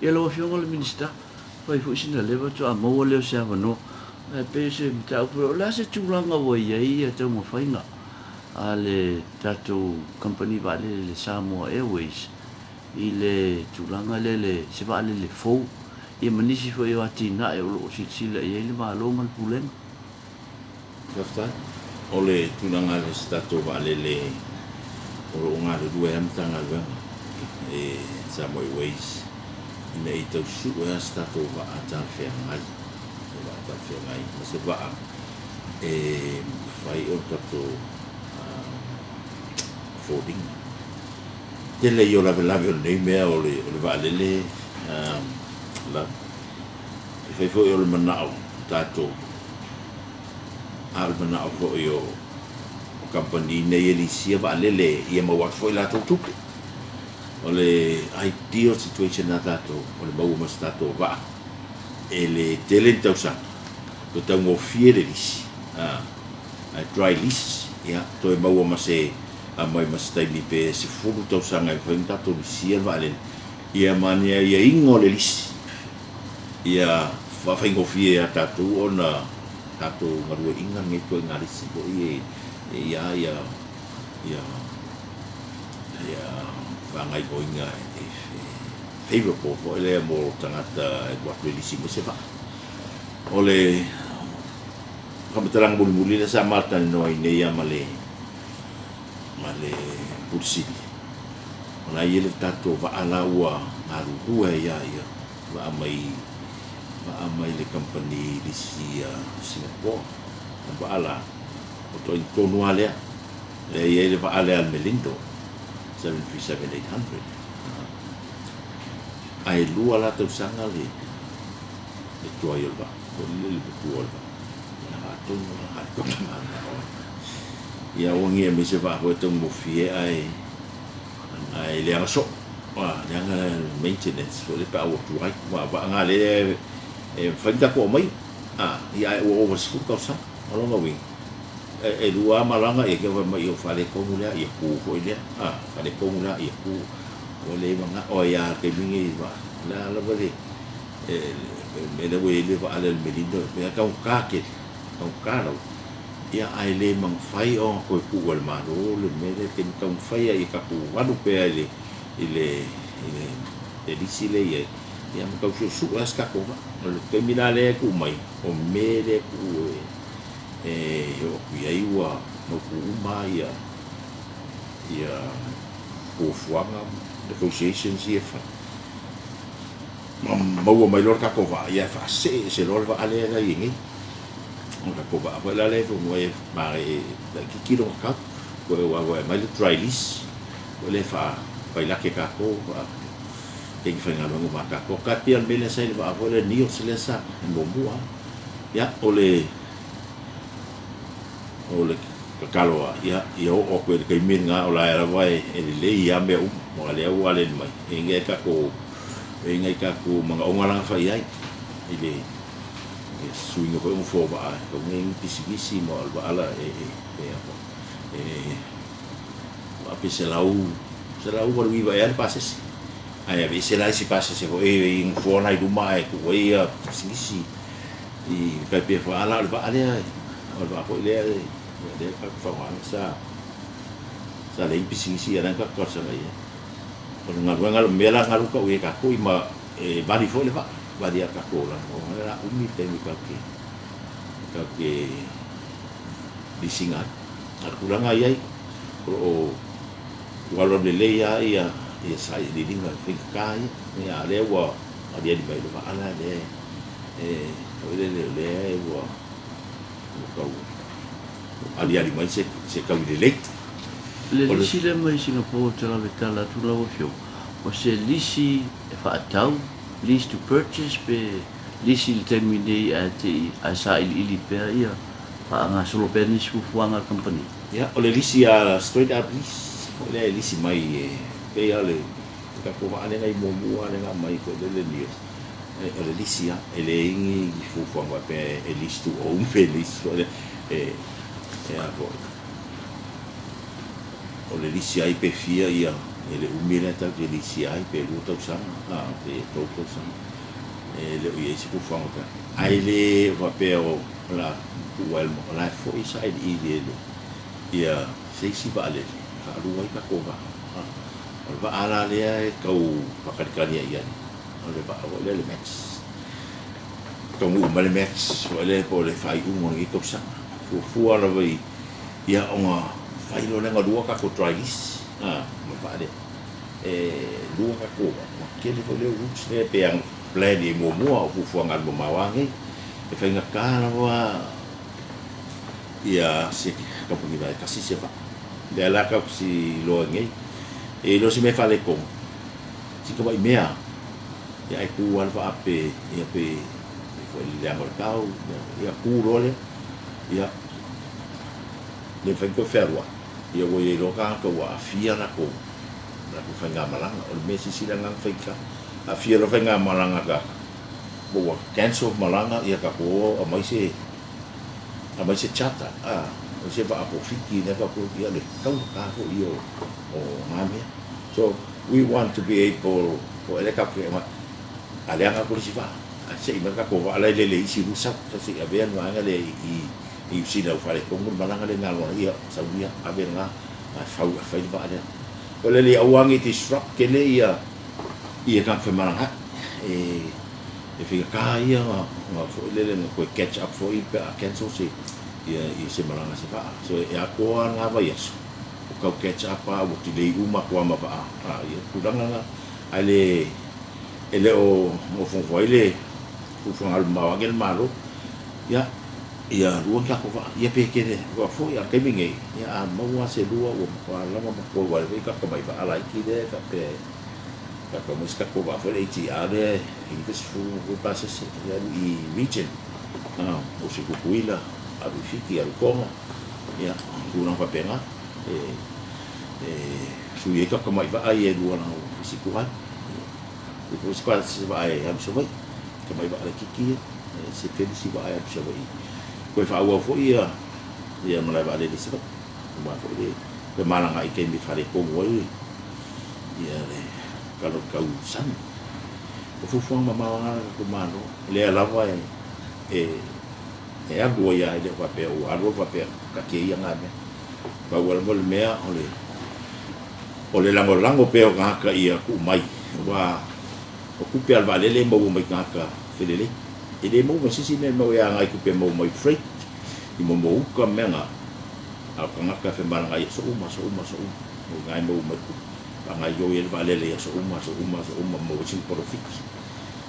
Ia lau Afioga i le Minisita, fai foi sina leva faatoa maua lea o se avanoa. Ae pei o se mataupu lea, o le a se tulaga ua i ai taumafaiga a le tatou kamupani vaalele le Samoa Airways i le tulaga lea le se vaalele fou ia ma nisi foi o atinae o lo o silasila i ai le Malo ma le Pulega? Faafetai. O le tulaga lea i se tatou vaalele o lo o galulue ai Matagaluega e Samoa Airways ina ia tau sue lava se tatou vaa talafeagai, se vaa talafeagai ma se vaa e mafai ona tatou foliga. Tele ia o lavelave o lenei mea o le vaalele lava. E fai foi o le manao o tatou, a o le manao foi o kamupani nei e lisia vaalele ia maua atu foi latou tupe. O le ideal situation a tatou, o le maua ma se tatou vaa e le tele ni tausaga, toe taugofie le lisi, ae dry lease, ia, toe maua ma se, aumai ma se taimi pe 10 tausaga e mafai ona tatou lisia le vaalele, ia ma ni aiaiga o le lisi, ia faafaigofie ia tatou ona tatou galueaiina lenei ituaiga lisi foi e i ai ia ia ia faagaoioiga e favourable foi lea mo tagata e alu atu e lisi mai se vaa. O le faamatalaga mulimuli lea sa matalanoa ai nei lava ma le ma le Pule Sili, o la e i ai le tatou vaa la ua galulue ai lava ia vaa mai vaa mai le kamupani lisi a Singapore. O le vaa la, o ituaiga tonu lava lea, lea e i ai le vaa lea a le Melindo 737-800. Ae lua la tausaga le le tuai o le vaa, foi lele le matua o le vaa. Ia atonu lava a tonu manao ai. Ia aua ne i aumai se vaa foi e taugofie ae ae leaga soo. Leaga maintenance foi lea pe a ua tuai. Aua o vaa na lea e mafai ona tatou aumaia. Ia ae ua ova i le 10 tausaga. O lona uiga, e lua lava malaga ia te fai mai ua faaletonu lea, ia tu foi lea. Faaletonu lea, ia tu. Ua le manao ai lava i le taimi lenei i le vaa. O le a lava le mea lea ua i ai le vaa lea o le Melindo, e taugata tele, taugata lava. Ia ae le mafai ona toe tuu e le Malo le mea lea, e taumafai lava ia tatou alu pea i le i le i le lisi lea e i ai, ia ma tau suesue lava se tatou vaa. O le taimi la lea e tuu mai, o me lea e tuu e oo atu i ai ua mautu uma lava ia fuafuaga ma negotiations ia e fai. Ma maua mai loa le tatou vaa, ia faasee ese loa le vaa lea la e i ai nei. O le tatou vaa foi la lea e fuafua e laitiiti lona tau, aua ua aumai le dry lease foi lea e faapailate tatou, teine faigaluega uma a tatou. Tai pei o le mea lea sa i le vaa foi lea NEOS lea sa muamua lava. Ia, o le o le tatalo lava, ia, ia oo atu i le taimi lena o la e lava e lelei lava mea uma, aua o lea ua aleli mai, e i ai tatou, e i ai tatou manaoga la na fai ai i le suiga foi o nofoa vaa, e tatau ona i ai ni pisinisi ma o le vaa la e e vaa pe 189 ea le pasese, ae aveese la isi pasese foi i nofoa la i luma ae tuu ai ia pisinisi i tai pei foi la o le vaa lea, o le vaa foi lea lea tatou te faaaogaina sa sa leai ni pisinisi a o la e na tatou talosaga i ai. O le galuega o le mea la lena ua tau i ai e tatou ma e vali foi le vaa, vali lava i le tatou olaga, o le a umi le taimi tatou te lisiina ai. A o le tulaga e i ai, o lo o alualu lelei lava ia sailiiliga faigata ia, a o lea ua aliali mai le vaa la lea e foi lele o lea ua tau aliali mai se taui lelei. Le lisi lea mai Singapore ou te lave tala atu lau afioga, o se lisi e faatau, lease to purchase, pe lisi i le taimi nei ae te i ae sailiili pea ia faagasolo pea nisi fuafuaga a le kamupani? Ia, o le lisi a straight up lease foi lea e lisi mai e pei lava o le tatou vaa lea na i muamua lea na aumai foi lele news, o le lisi lava, e leai ni fuafuaga faapea e lease to own pe lease foi lea e a foi. O le lisi ai pe fia ia E le umi lea tatou te lisia ai pe 2 tausaga, pe 3 tausaga. E le o i ai se fuafuaga faapena. Ae le faapea o le a tuu ai o la e foi sailiili e le ia se isi vaalele e faalua ai tatou vaa. O le vaa la lea e tau faatalitali ai i ai, o le vaa foi lea o le Max. E taunuu mai le Max foi lea po o le faaiuga o lenei tausaga. Fuafua lava i ona fai loa lea ona lua tatou dry lease ma le vaa lea. E lua tatou vaa, ua tele foi lea o routes lea pe ana plan i ai muamua o fuafuaga alumamao lava nei. E faigata lava ia se kamupani vaa e tasi se vaa. Lea la tatou te iloa nei, e le o se mea faaletonu, si tamai mea lava, ia ae tu lava le vaa pe, ia pe foi le leaga o le tau, ia tu loa lea, ia le mafai ona toe fealuai, ia ua i ai loa tagata ua aafia latou faigamalaga. O le mea silasila lena na faigata, aafia loa faigamalaga a tagata, po ua cancel malaga, ia tatou o aumai se aumai se charter, o se vaa polofiti lea tatou, ia le taugata foi ia o na mea. So we want to be able, o lea tatou te aumai, a leaga atu le isi vaa, ae se i mai le tatou vaa la e lele i isi sau, se i avea le vaega lea i Niu Sila ua faaletonu le malaga lea na alu ai, ia sau ia ave lena ae fau ae fai le vaa lea. O le le aua ne i disrupt tele ia ia tagata femalagaai e e faigata ia ona foi lele ona toe catch up foi pe a cancel se ia ia se malaga se vaa. So e atoa lava lena vaiaso o tau catch up lava ua delay uma atu lava ma vaa ia tulaga na. Ae le e le o nofonofo ai le fuafuaga alumamao ane le Malo ia ia lua ni tatou vaa ia pe tele aua foi a le taimi nei ia a maua se lua ua matua lava ma totoe aua o lea foi tatou tamai vaa laiti lea e faapea e tatou aumai se tatou vaa foi lea ATR lea e 90 pasese e alu i region o se Tutuila alu i Fiti alu i Toga ia tulaga faapena e e sui ai tatou tamai vaa ia e lua leaga ua fisiku ai e foi se pasese vaa e alu i Savaii tamai vaa laitiiti ia se tele si vaa e alu i Savaii toe faaauau foi ia ia malae vaalele i Savaii aua foi le femalagaai i taimi e faaletonu ai ia le tala o le tau sami. O fuafuaga mamao lava a le tatou Malo, lea lava e e e alu ai lava, e le o faapea ua alu alu faapea taatia ia na mea. Pau lava le mea o le o le lagolago pea o tagata ia tuu mai, aua o tupe a le vaalele e maua mai tagata felelei. E le maua ma se isi mea e maua e agai tupe e maua mai freight i momo uka ma mea na, a o tagata e femalagaai i aso uma, aso uma, aso uma. O i ina e maua mai tupe. Faagaoioi ai le vaalele i aso uma, aso uma, aso uma, maua ai sina polofiti.